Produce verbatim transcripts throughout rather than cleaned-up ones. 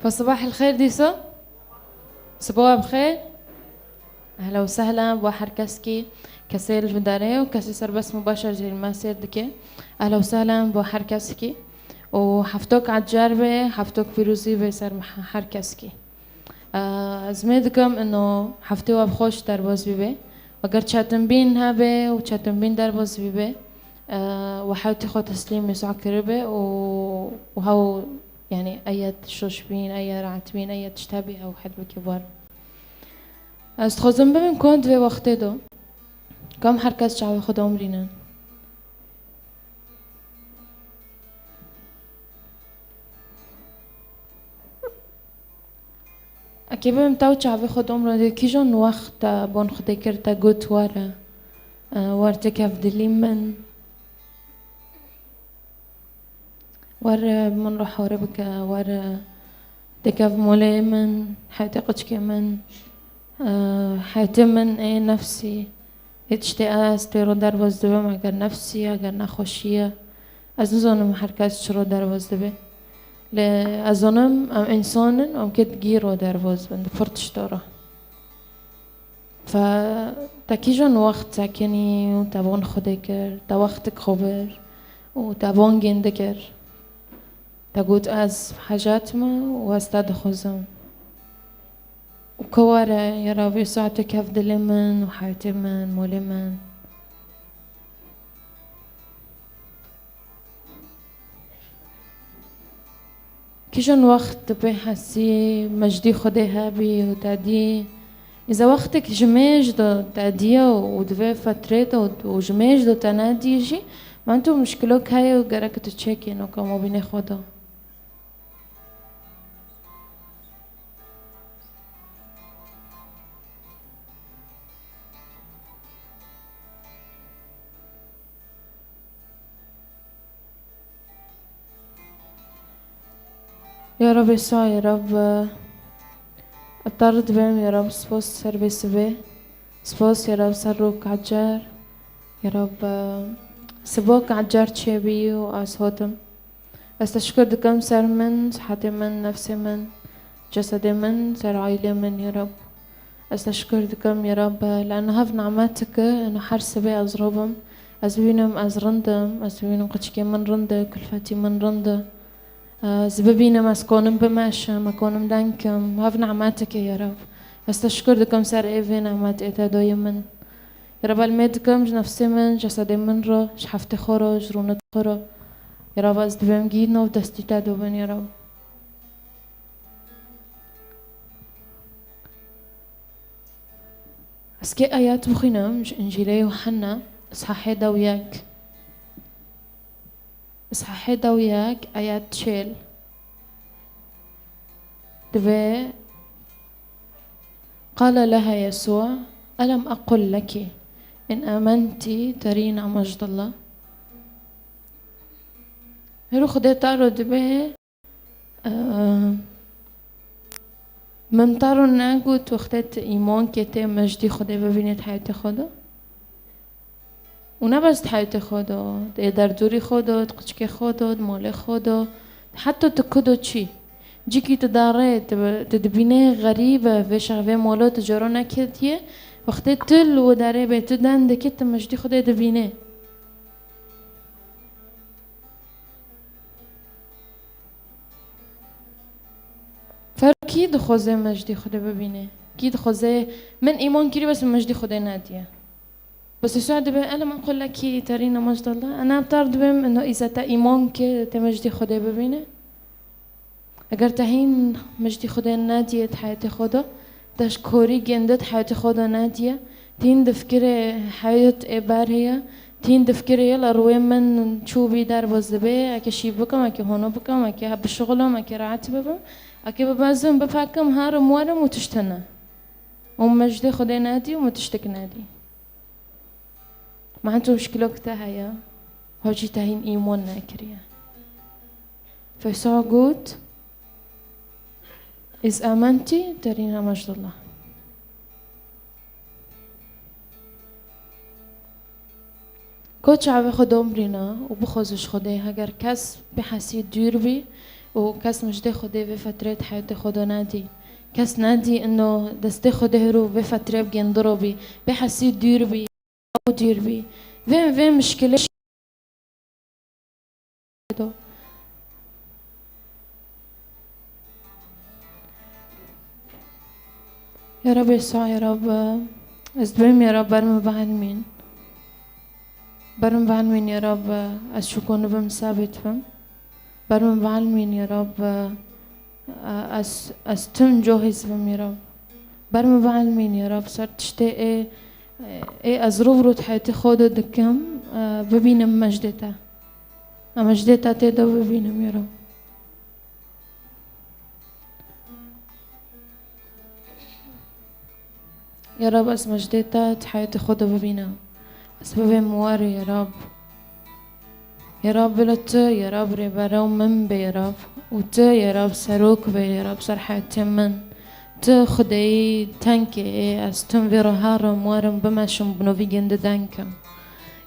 فصباح الخير dîsa. Sibawa bi xêr. Ehla û sehla bo her keskî, kesê li vî derê û kesê serbest mubasher jî li me sêr dike. Ehla û sehla bo her keskî. Û heftok ecar be, heftok pîrozî be ser me-, her keskî. Ez mê dikim ino heftê we bi xweş derbas bibe. Eger çetinbîn hebe û çetinbîn derbas bibe, we hewtî xwe teslîm Îsa kiribe û, û hew, yanî eyet şoşbîn, eyet rahatbîn, eyet tişt hebî ew hel bike bar. Ez dixwazim bibim kon di vê wextê de. Kam her kes çavê xwe de umrînin. Eke bibim taw çavê xwe domro de kîjan wext te bon Xwedê kir, te got were, e, wer tekev dilî min, wer, e, min re hore bike, wer, e, tekev molê min, heytê qiçkê min, e, heytê min ê nefsî. Ê tiştê ez tê ro derbas dibim, eger nefsî ye, eger nexweşî ye. Ez nizanim her kes çi ro derbas dibe. Lê ez zanim em însan in, em kê digî ro derbas bin, di pir tişta re. Fe te kîjan wext sekinî û te van Xwedê kir, te wextik xwe bir û te vangên dikir. Te got, ez hejat me û ez te dixwazim. Û ke were, ya Rabî, saetê kev dilê min û heyatê min, molê min. Kîjan wext tu pê hesî, mejdî Xwedê hebî û te dî, îza wextek ji mêj de te diye û di vê fetrê de û, û ji mêj de te nedî jî, man tu muşkilok heye û gerek tu çêkî noka mobînê xwe de. Ya Rab, êsa, ya Rab, e, ez te re dibêm, ya Rab, spas ser vê sibê. Spas, ya Rab, ser rok ecar. Ya Rab, e, siba ku ecar çêbî û ez hatim. Ez te şikir dikim ser min, sihetê min, nefsê min, cesedê min, ser aîlê min, ya Rab. Ez te şikir dikim, ya Rab, li ena hev nimeteke, ena her sibê ez robim. Ez bibînim ez rind im, ez bibînim qiçikê min rind e, kulfetî min rind e. Ez bibînim ez konim bimeşim, ez konim deng kim. Hev nimeteke, ya Rab. Ez te şikir dikim ser ê vê nimet ê te doyê min. Ya Rab, ez lê dikim ji nefsê min, ji cesedê min re, ji heftê xwe re, ji rûnetê xwe re. Ya Rab, ez dibêm gî nav destî te de bin, ya Rab. Ez kê ayet bixwînim ji Încîlê Yuhanna, îshahê dew yek. Îshahê dew yek, ayet çêl. Divê, قال لها يسوع: ألم أقل لك إن آمنت ترين مجد الله؟ Hêro Xwedê te re dibê, e, min te re negot wextê tu îman kê tê mejdî Xwedê bibînê di heyatê xwe de? Û ne bes di heyatê xwe de, di derdorî xwe de, di qiçikê xwe de, di malê xwe de, heta tu ku de çî. Cîkî tu darê, tu, tu dibînê xerîb e, vê şex-, vê mala tu cara neketiye, wextê tu li wê derê bê, tu deng dikî, tu mejdî Xwedê dibînê. Fer kî dixwaze mejdî Xwedê bibîne? Kî dixwaze, min îman kirî bes mejdî Xwedê nediye? Bes Îsa dibe, elem aqul leki terîne mejdallah. Ena te re dibêm, eno îza te îman ke te mejdî Xwedê bibîne. Eger te hîn mejdî Xwedê nediye di heyatê xwe de, te ji korî gêndî di heyatê xwe de nediye, tîn difikirê heyat ê berê ye, tîn difikirê yela rûyê min çûbî derbas dibe, eke şîv bikim, eke hono bikim, eke bişixulim, eke rehet bibim, eke bibezim, bifekim, herim, werim û tişt hene. Û mejdê Xwedê nedî û min tiştek nedî. Mehentum şikilok te heye, hocî te hîn îmon nekiriye. Feysa got, iz amenti terîne mejdullah. Ko çavê xwe domrîne û bixwaze ji Xwedê, heger kes bihesî dûr bî, û kes mijdê Xwedê vê fetrê di heyatê xwe de nedî. Kes nedî ino destê Xwedê hiro vê fetrê bi gêndiro bî, bê hesî dûr bî, ew dûr bî. Vê, vê mişkilê Ya Rab Yesûa, ya Rab, ez dibêm ya Rab ber min bielmîn. Ber min bielmîn ya Rab, ez çûko nibim sabit bim. Ber min bielmîn ya Rab, ez, ez tim cohî zibim ya Rab. Ber min bielmîn ya Rab ser tiştê ê, ê ez rû bi rû di heyatê xwe de dikim, bibînim mejdê te. Em mejdê te tê de bibînim ya Rab. Ya Rab, ez mejdê te di heyatê xwe de bibînim. Ez bibêm war, ya Rab. Ya Rab, bila tu, ya Rab, rêbera min be, ya Rab. Û tu, ya Rab, serok be, ya Rab, ser heyatê min. Tu xwedeyî tenkê ê, ez tim vê re herim, werim, bimeşim, bi novî gêndi denkim.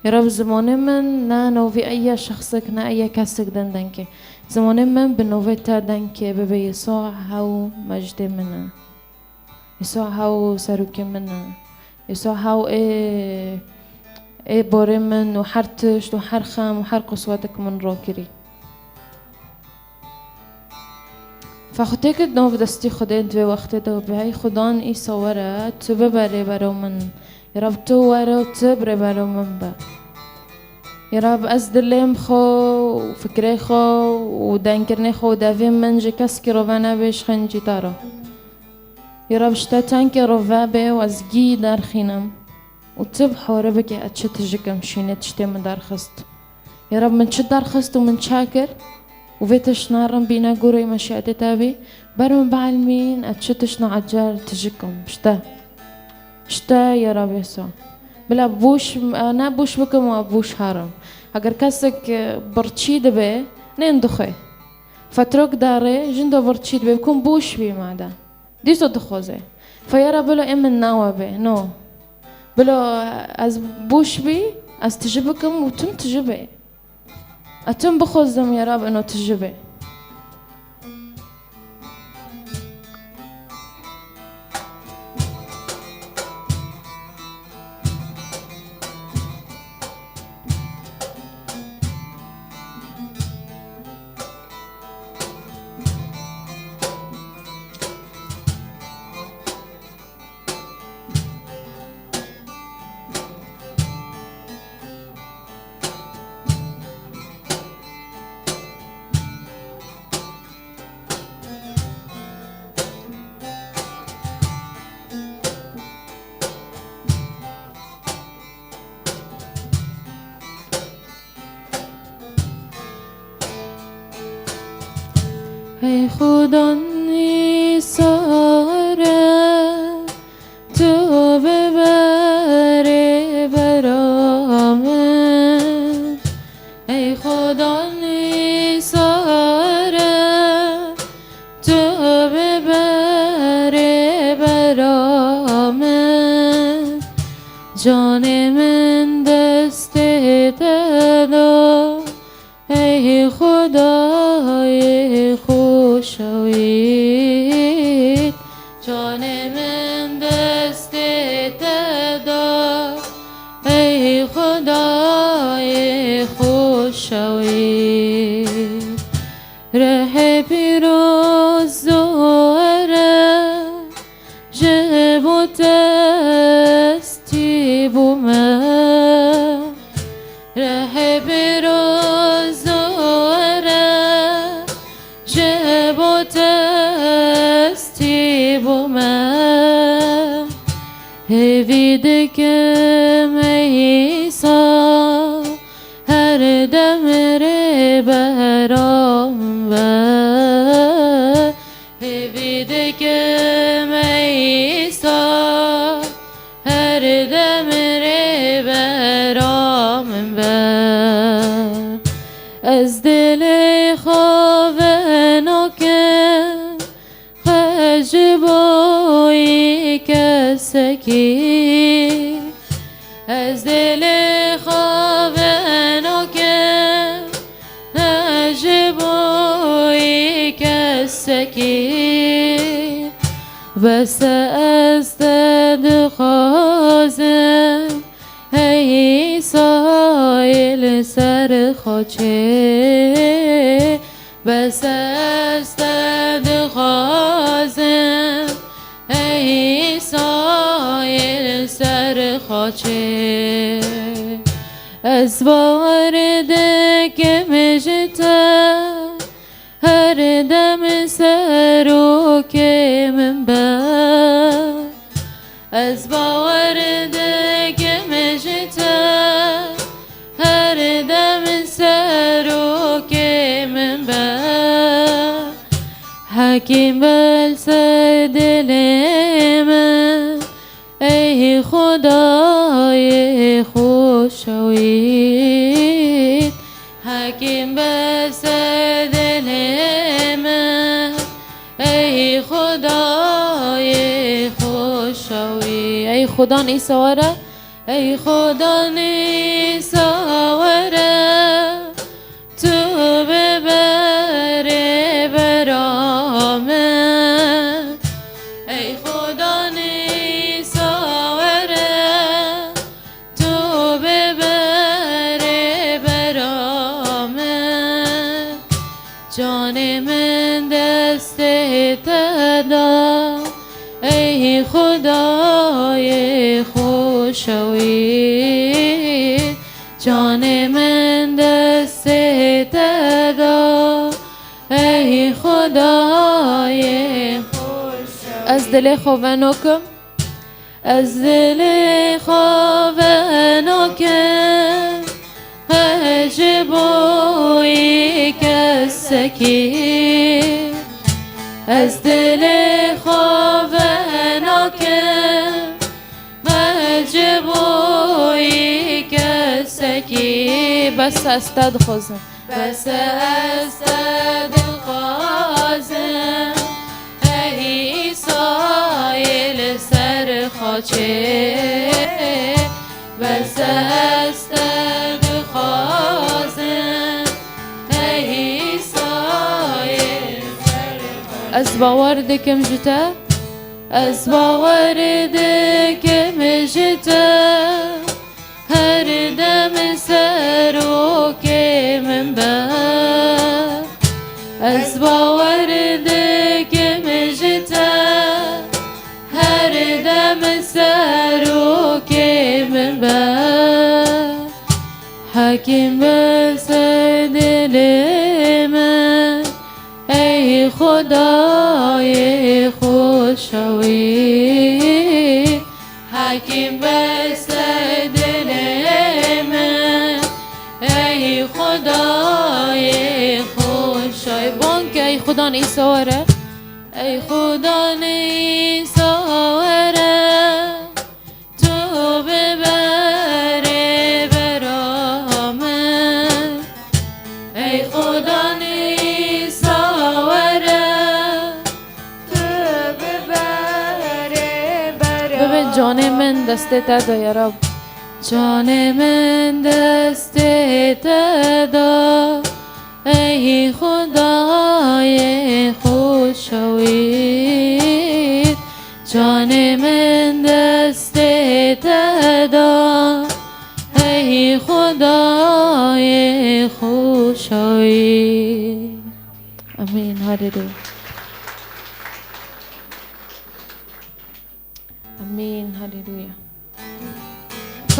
Ya Rab, zimanê min ne novî eya şexsek, ne eya kesek din denkê. Zimanê min bi novê te denkê bibe, Yesûa hew mejdê min e. Yesûa hew serokê min e. Yesûa hew ê, ê borê min û her tişt û her xem û her qiswetek min rokirî. Fexûtêkê di nav destî Xwedê di vê wextê de bê, hey Xudan Îsa were, tu bibe rêbero min. Ya Rab tu were û tu bi rêbero min be. Ya Rab ez dilêm xwe û fikrê xwe û denkirinê xwe û devê min ji keskî re venebê ji xencî te re. Ya Rab ji te tenkê re vebe û ez gî derxînim. Û tu bi hore bike ez çi tijik im şînê tiştê min derxist. Ya Rab min çi derxist û min çi kir û vê tişt nerin bîne gorê meşiyetê te bî. Ber min bielmîn ez çi tişt neecel tijik im ji te. Ji te ya Rab Yesûa. Bila bûş, ne bûş bikim û bûş herim. Eger kesek birçî dibe, nên dixwe. Fetrok dare, jindo birçî dibe, bikum bûş bî made. Dîso dixwaze. Feyara bilo ê min nawe be, no. Bilo ez bûş bî, ez tiji bikim û tim tiji be. Ez tim bixwazim ya Rab ino tiji be. Hey Xudan Îsa re, tu bibe rêbera min. Hey Xudan Îsa re, tu bibe rêbera min. Canê min destê te da, ey Xwedayê xoşewît. Canê min destê te da, ey Xwedayê xoşewît. Rihê pîroz were, ji bo te destî bûme. Rihê pîroz were, ji bo te destî bûme. Hêvî dikim ey Îsa, her dem rêbera min be. Hêvî dikim ey Îsa, her dem rêbera min be. Ez dilê xwe venakim, xwe ji bo yê kesekî. Ez dilê xwe venakim, xwe ji bo yê Sekî, bes ez te dixwazim, ey Îsayê li ser xaçê. Bes ez te dixwazim, ey Îsayê li ser xaçê. Ez bawer dikim ji te, her dem serokê min be. Ez bawer dikim ji te, her dem serokê min be. Hekîm be li ser dilê min, ey Xwedayê xoşewît. Hekîm be ser dilê min, ey Xwedayê xoşewî. Ey Xudan Îsa were, ey Xudan Îsa were, tu bibe rêbera min. Ey Xudan Îsa were, tu bibe rêbera min, canê min destê te da, ey Xwedayê xoşewî. Canê min destê te da, ey Xwedayê xoşewî. Ez dilê xwe venokim. Ez dilê xwe venokim, ez ji bo yê kesekî. Ez dilê xwe venokim, ez ji bo yê kesekî. Bes ez te dixwazim. Bes ez te dixwazim, ey Îsayê li ser xaçê. Bes ez te dixwazim, ey Îsayê li ser xaçê. Ez bawer dikim ji te, ez bawer dikim ji te. Her dem serokê min be. Ez bawer dikim ji te, her dem serokê min be. Hekîm be ser dilê min, ey Xwedayê xoşewî. Hekîm be ser dilê min, ey Xwedayê xoşewî. Bang ke ey Xudan Îsa were. Ey Xudan Îsa were, tu bibe rêbera min. Ey Xudan Îsa were, tu bibe rêbera. Bibe canê min destê te de ya Rab. Canê min destê te da, ey Xwedayê xoşewît. Canê min destê te da, ey Xwedayê xoşewît. Amîn. Haleluya. Amîn. Haleluya.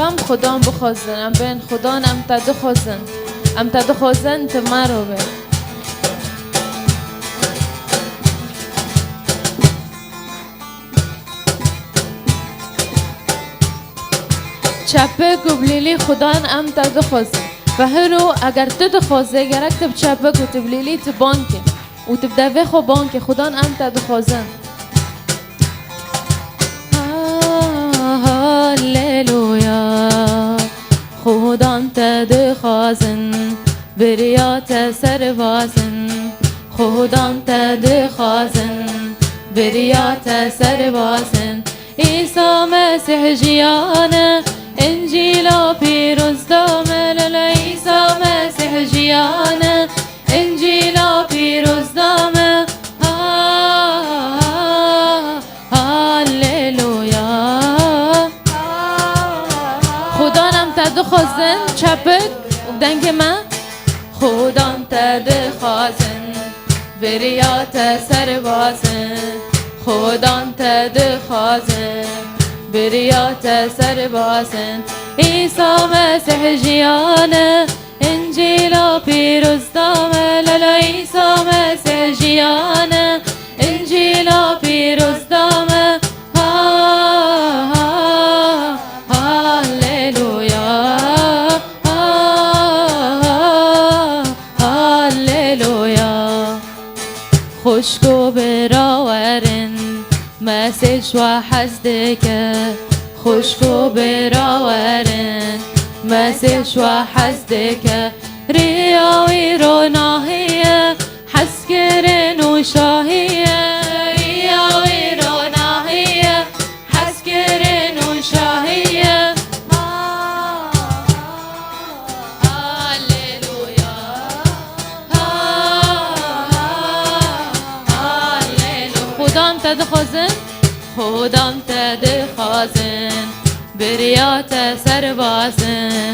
Em Xudan bixwazin, em bên Xudan, em te dixwazin. Em te dixwazin, tu mero be. Çepik û bilîlî Xudan em te dixwazin. Fehiro, eger tu dixwazê, gerek tu bi çepik û tu bilîlî tu bang ke. Û tu bi devê xwe bang ke, Xudan em te dixwazin. Haleluya. Xudan te dixwazin, biriya te serbazin. Xudan te dixwazin, biriya te serbazin. Îsa Mesîh jiyan e, Încîla pîroz da me, la la, Îsa Mesîh jiyan e, Încîla pîroz da me. Dengê me. Xudan te dixwazin, biriya te serbazin. Xudan te dixwazin, biriya te serbazin. Îsa Mesîh jiyan e, Încîla pîroz da me. Lala Îsa Mesîh jiyan e, Încîla pîroz da me. Ha, ha, Halleluya, ha, ha, Halleluya. Xwişk û bira werin, Mesîh ji we hez dike. Xwişk û bira werin, Mesîh ji we hez dike. Riya wî ronahî ye, hezkirin û şahî ye. Riya wî ronahî ye, hezkirin û şahî ye. Ha, ha, Halleluya. Ha, ha, Halleluya. Xudan te dixwazin, Xudan te dixwazin, biriya te serbazin.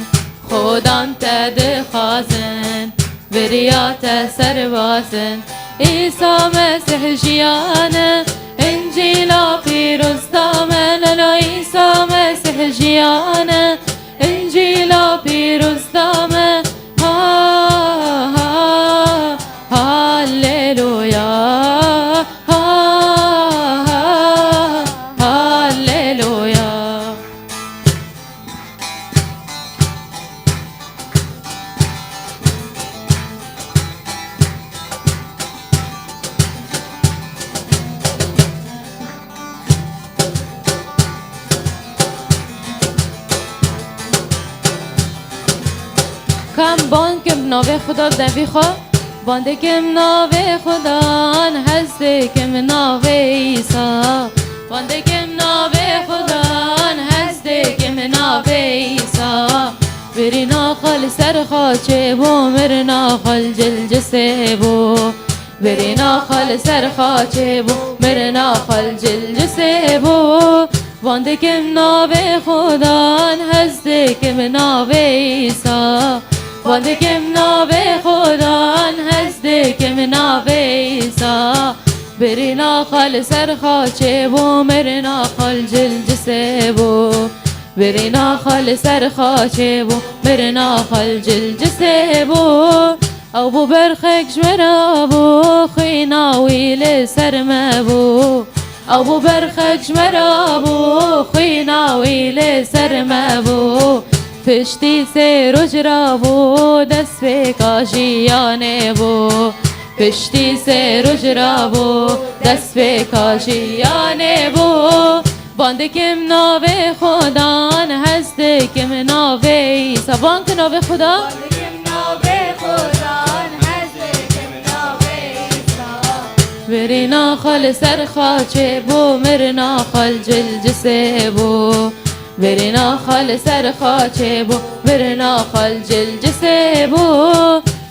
Xudan te dixwazin, biriya te serbazin. Îsa Mesîh jiyan e, Încîla pîroz da me. Lala Îsa Mesîh jiyan e, Încîla pîroz da me. Ha, ha, Halleluya. Ha, ha, Halleluya. Ka em bang kim bi navê Xuda devî xwe. Bang dikim navê Xudan, hez dikim navê Îsa. Bang dikim navê Xudan, hez dikim navê Îsa. Birîna xwe li ser xaçê bû, mirina xwe li cil cisê bû. Birîna xwe li ser xaçê bû, mirina xwe li cil cisê bû. Bang dikim navê Xudan, hez dikim navê Îsa. Bang dikim navê Xudan, hez dikim navê Îsa. Birîna xwe li ser xaçê bû, mirina xwe li cil cisê bû. Birîna xwe li ser xaçê bû, mirina xwe li cil cisê bû. Ew bû berxek ji me re bû, xwîna wî li ser me bû. Ew bû berxek ji me re bû, xwîna wî li ser me bû. Piştî sê roj re bû, destpêka jiyanê bû. Piştî sê roj re bû, destpêka jiyanê bû. Bang dikim navê Xudan, hez dikim navê Îsa. Bang ki navê Xuda. Bang dikim navê Xudan, hez dikim navê Îsa. Birîna xwe li ser xaçê bû, mirina xwe li cil cisê bû. Birîna xwe li ser xaçê bû, mirina xwe li cil cisê bû.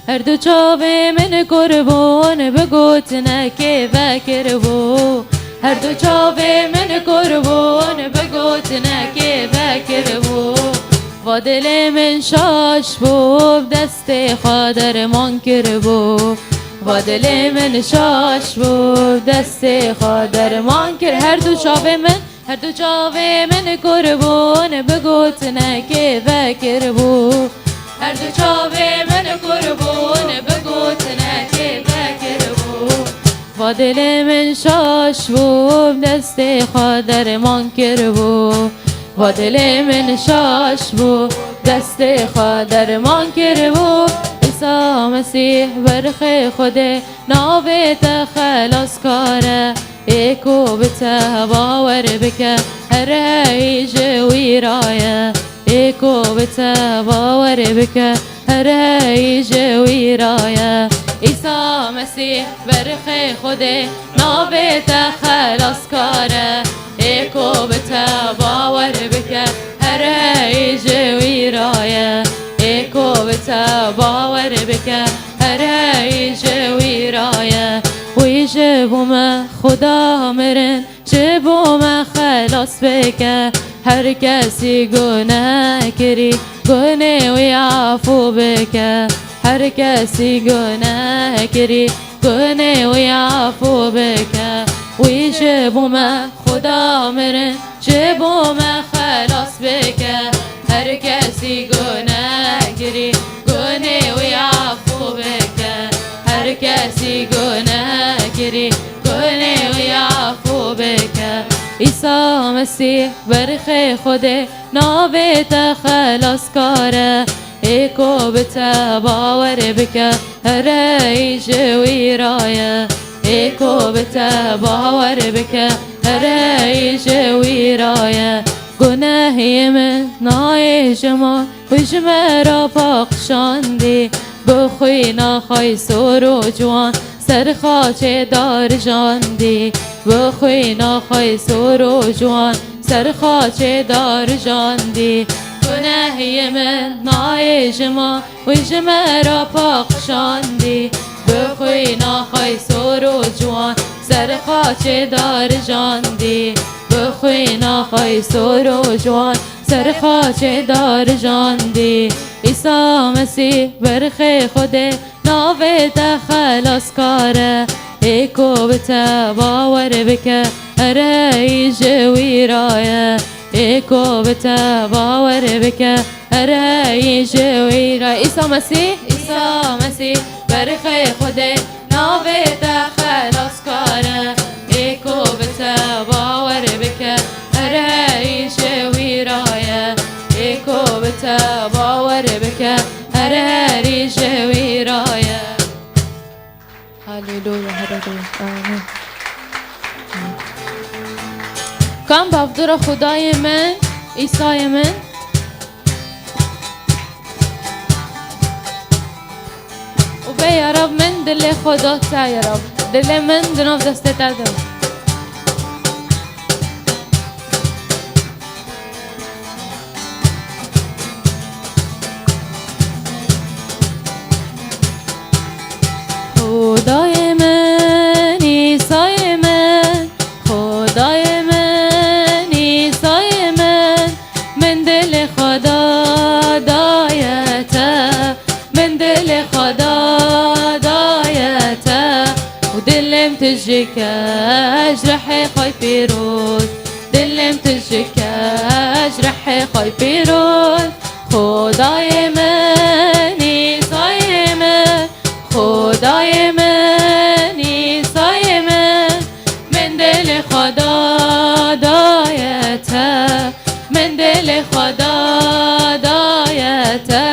Her du çavê min kur bûn, bi gotinekê vekiribû. Her du çavê min kur bûn, bi gotinekê vekiribû. Va dilê min şaş bû, bi destê xwe derman kiribû. Va dilê min şaş bû, bi destê xwe derman kir. Her du çavê min Her du çavê min kur bûn, bi gotinekê vekiribû. Her du çavê min kur bûn, bi gotinekê vekiribû. Va dilê min şaş bû, bi destê xwe derman kiribû. Va dilê min şaş bû, bi destê xwe derman kiribû. Îsa Mesîh berxê Xwedê, navê te xelaskar e. Ê ku bi te bawer bike, her heyî ji wî re ye. Ê ku bi te bawer bike, her heyî ji wî re ye. Îsa Mesîh, berxê Xwedê, navê te xelaskar e. Ê ku bi te bawer bike, her heyî ji wî re ye. Ê ku bi te bawer bike, her heyî ji wî re ye. Wî ji bo me Xuda mirin, ji bo me xelas bike. Her kesî guneh kirî, gunê wî afû bike. Her kesî guneh kirî, gunê wî afû bike. Wî ji bo me Xuda mirin, ji bo me xelas bike. Her kesî guneh kirî, gunê wî afû bike. Her kesî guneh kirî, gunê wî afû bike. Îsa Mesîh, berxê Xwedê, navê te xelaskar e. Ê ku bi te bawer bike, here yî ji wî re ye. Ê ku bi te bawer bike, here yî ji wî re ye. Gunehê min nayê ji me, wî ji me re paqij şandî. Bi xwîna xwe yî sor û ciwan ser xaçê darijandî. Bi xwîna xwe yî sor û ciwan ser xaçê darijandî. Gunehê min nayê ji me, wî ji me re paqij şandî. Bi xwîna xwe yî sor û ciwan ser xaçê darijandî. Bi xwîna xwe yî sor û ciwan ser xaçê darijandî. Îsa Mesîh, berxê Xwedê, navê te xelaskar e. Ê ku bi te bawer bike, here yî ji wî re ye. Ê ku bi te bawer bike, here yî ji wî re. Îsa Mesîh, Îsa Mesîh, berxê Xwedê, navê te xelaskar e. Ê ku bi te bawer bike, here yî ji wî re ye. Ê ku bi te bawer bike, here yî ji wî re ye. Haleluya, haleluya. Amin. Kam bavdura Xwedayê min, Îsayê min. Û bê ya Rab, min dilê xwe da te ya Rab. Dilê min di nav destê te de. Xwedayê min, Îsayê min, Xwedayê min, Îsayê min, min dilê xwe da, daye te, min dilê xwe da, daye te, û dilê min tijî ke ji rihê xwe pîroz, dilê min tijî ke ji rihê xwe pîroz. Xwedayê min, Îsayê min, Xwedayê min, Îsayê min, min dilê xwe da, daye te, min dilê xwe da, daye te.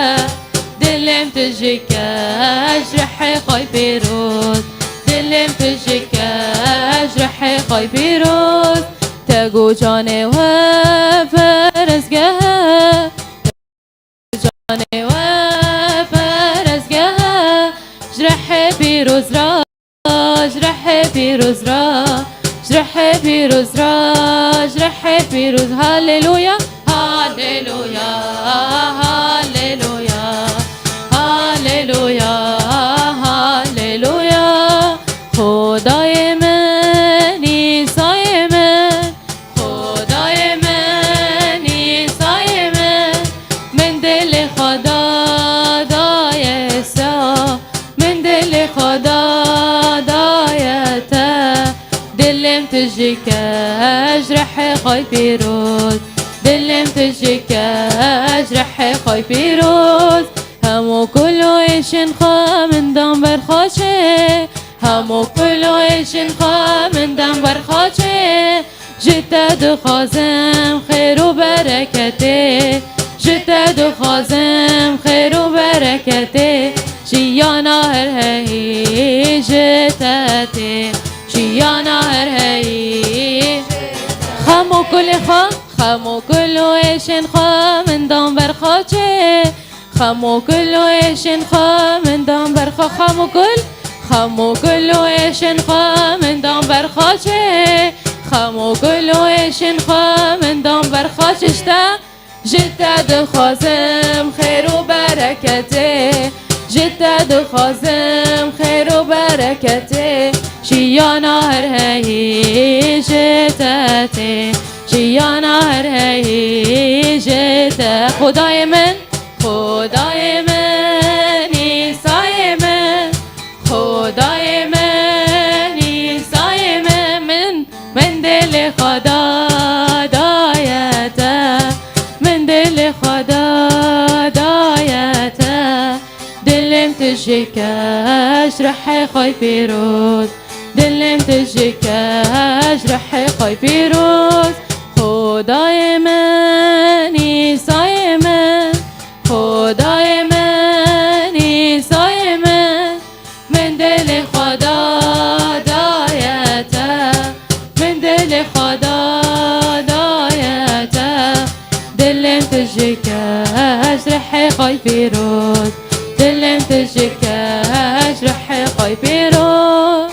Dilê min tijî ke ji rihê xwe pîroz, dilê min tijî ke ji rihê xwe pîroz. Te got canê we perestgeh e, canê we perestgeh e, ji rihê pîroz re, ji rihê pîroz re, ji rihê pîroz re, ji rihê pîroz. Haleluya, haleluya, haleluya, haleluya, haleluya. Xwedayê min, Îsayê min, Xwedayê min, Îsayê min, min dilê xwe da, daye sa, min dilê xwe da, daye te. Dilê min tijî ke ji rihê xwe pîroz, dilê min tijî ke ji rihê xwe pîroz. Hemû kul û êşên xwe min dan ber xaçê, hemû kul û êşên xwe min dan ber xaçê. Ji te dixwazim xêr û bereketê, ji te dixwazim xêr û bereketê, jiyana her heyî ji te tê, jiyana her heyî. Xem û kulê xwe, xem û kul û êşên xwe min dan ber xaçê. Xem û kul û êşên xwe min dan ber xwe, xem û kul. Xem û kul û êşên xwe min dan ber xaçê. Xem û kul û êşên xwe min dan ber xaçê. Ji te, ji te dixwazim xêr û bereketê. Ji te dixwazim xêr û bereketê. Jiyana her heyî ji te tê. Jiyana her heyî ji te. Xwedayê min. Xweda daye te, min dilê Xweda daye te. Dilêm tijî keş rihê xwe pîroz. Dilêm tijî keş rihê xwe pîroz. Xwedayê min, Îsayê min. Xwedayê min, Îsayê min. Min dilê Xweda daye te, min dilê Xweda daye te. Dilên tu ji keş rihê xwe pîroz, dilên tu ji keş rihê xwe pîroz.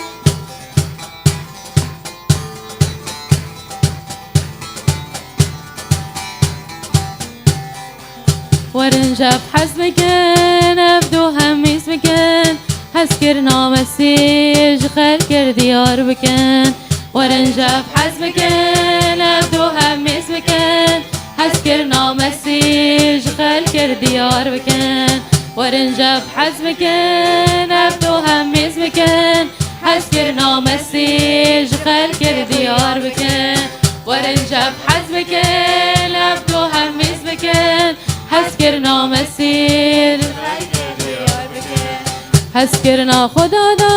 Werin ji ev hez bikin, ev du hemîz bikin, hezkirina Mesîh ji xelkir diyar bikin. Werin ji ev hez bikin, ev du hemîz bikin, hezkirina Mesîh ji xelkir diyar bikin. Werin ji ev hez bikin, ev du hemîz bikin, hezkirina Mesîh ji xelkir diyar bikin. Werin ji ev hez bikin, ev du hemîz bikin, hezkirina Mesîh. Hezkirina Xweda da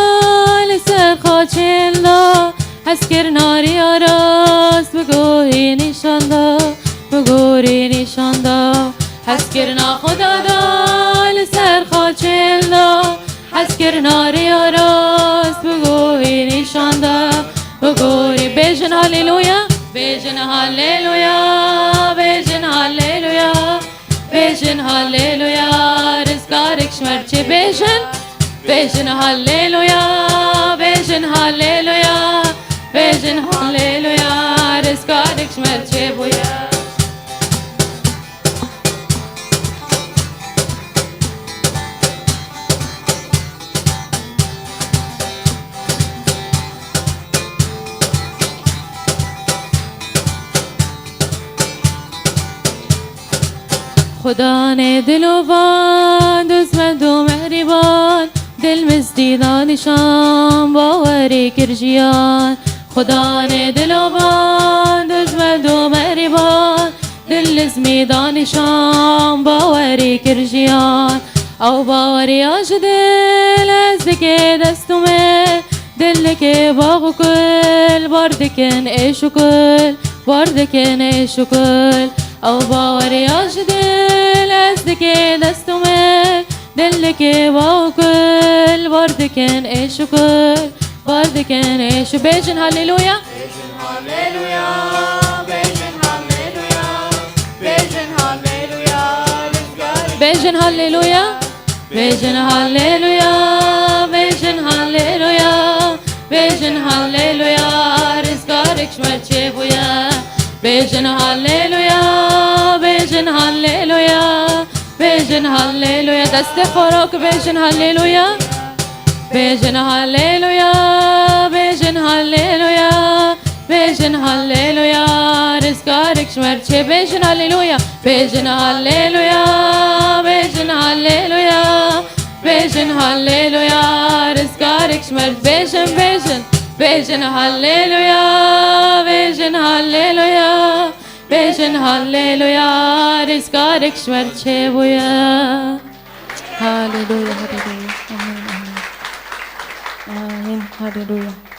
li ser xaçên da, hezkirina riya rast bi gorî nîşan da, bi gorî nîşan da. Hezkirina Xweda da li ser xaçên da, hezkirina riya rast bi gorî nîşan da, bi gorî. Bêjin Haleluya, bêjin Haleluya, bêjin Haleluya, bêjin Haleluya, rizgarek ji me re çê. Bêjin, bêjin Haleluya, bêjin Haleluya, bêjin Haleluya, rizgarek ji me re çêbûye. Xudanê dilovan, dozmend û mehrîban, dilmizî da nîşan, bawerî kir jiyan. Xudanê dilovan, dozmend û mehrîban, dilmizî da nîşan, bawerî kir jiyan. Ew baweriya ji dil ez dike dest û me, dilekê bax û kul, bar dikin êş û kul, bar dikin êş û kul. Ew baweriya ji dil ez dike dest û me, dilekê bax û kul, bar dikin êş û kul, bar dikin êş û. Bêjin Haleluya. Bêjin Haleluya, bêjin Haleluya, bêjin Haleluya, rizgar. Bêjin Haleluya, bêjin Haleluya, bêjin Haleluya, bêjin Haleluya, rizgarek ji me re çêbûye. Bêjin Haleluya, bêjin Haleluya, bêjin Haleluya. Destê xwe rake, bêjin Haleluya. Bêjin Haleluya, bêjin Haleluya, bêjin Haleluya, rizgarek ji me re çê. Bêjin Haleluya, bêjin Haleluya, bêjin Haleluya, bêjin Haleluya, rizgarek ji me re. Bêjin, bêjin, bêjin Haleluya, bêjin Haleluya, bêjin Haleluya, rizgarek ji me re çêbûye. Haleluya, haleluya. Amin, amin. Amin, haleluya.